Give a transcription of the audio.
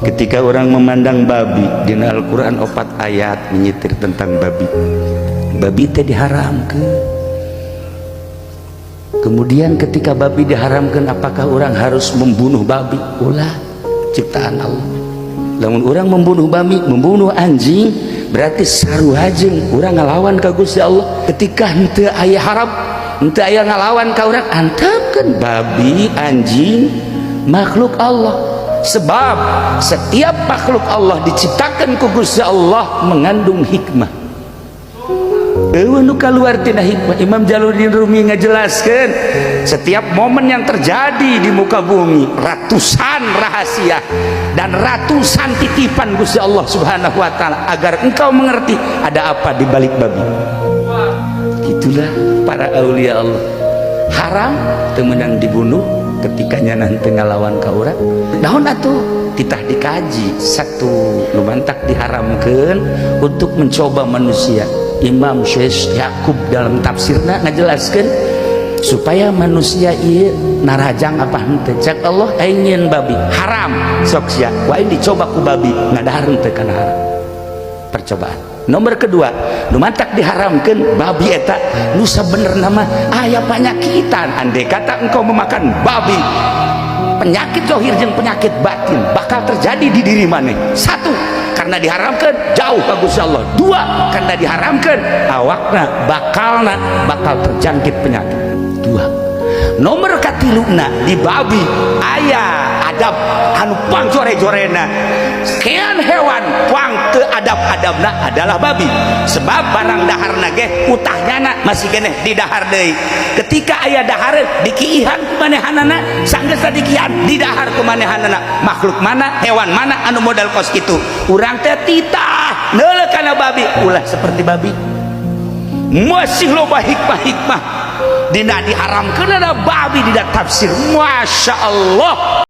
Ketika orang memandang babi, di Al-Quran opat ayat menyitir tentang babi. Babi teh diharamkan. Kemudian ketika babi diharamkan, apakah orang harus membunuh babi? Ulah, ciptaan Allah. Lamun orang membunuh babi, membunuh anjing, berarti sarua jeung urang ngalawan ka Gusti Allah. Ketika henteu aya haram, henteu aya ngalawan ka urang, antepkeun babi, anjing, makhluk Allah. Sebab setiap makhluk Allah diciptakan ku Gusti Allah mengandung hikmah. Euweuh nu kaluar tina hikmah. Imam Jalaluddin Rumi ngajelaskeun setiap momen yang terjadi di muka bumi ratusan rahasia dan ratusan titipan Gusti Allah Subhanahu wa taala agar engkau mengerti ada apa di balik babi. Itulah para aulia Allah. Haram teu meunang dibunuh ketika nyana henteu ngalawan ka urang. Naon atuh? Titah dikaji satu nu mantak diharamkeun untuk mencoba manusia. Imam Syekh Yakub dalam tafsirna ngajelaskeun supaya manusia ieu narajang apa henteu. Cek Allah, aing nyieun babi haram, sok sia wae dicoba ku babi, ngadahar henteu kana haram. Percobaan nomor kedua nu mantak diharamkeun babi eta nu sabenerna mah aya panyakitan. Andai kata engkau memakan babi, penyakit zahir jeung penyakit batin bakal terjadi di diri maneh. Satu, karena diharamkan jauh bagus Allah. Dua, karena diharamkan awakna bakalna bakal terjangkit penyakit. Dua, nomor katiluna, di babi aya adab anu pang jore-jorena. Sekian hewan pang teu adab-adabna adalah babi, sebab barang daharna ge utahnyana masih keneh di dahar deui. Ketika aya dahar, dikiihan ku manehanana. Sanggeus dikiihan, di dahar ku manehanana. Makhluk mana, hewan mana anu modal kos kitu? Urang teh titah neuleuh kana babi, ulah seperti babi. Masih loba hikmah-hikmah dina diharamkeun ada babi dina tafsir. Masya Allah.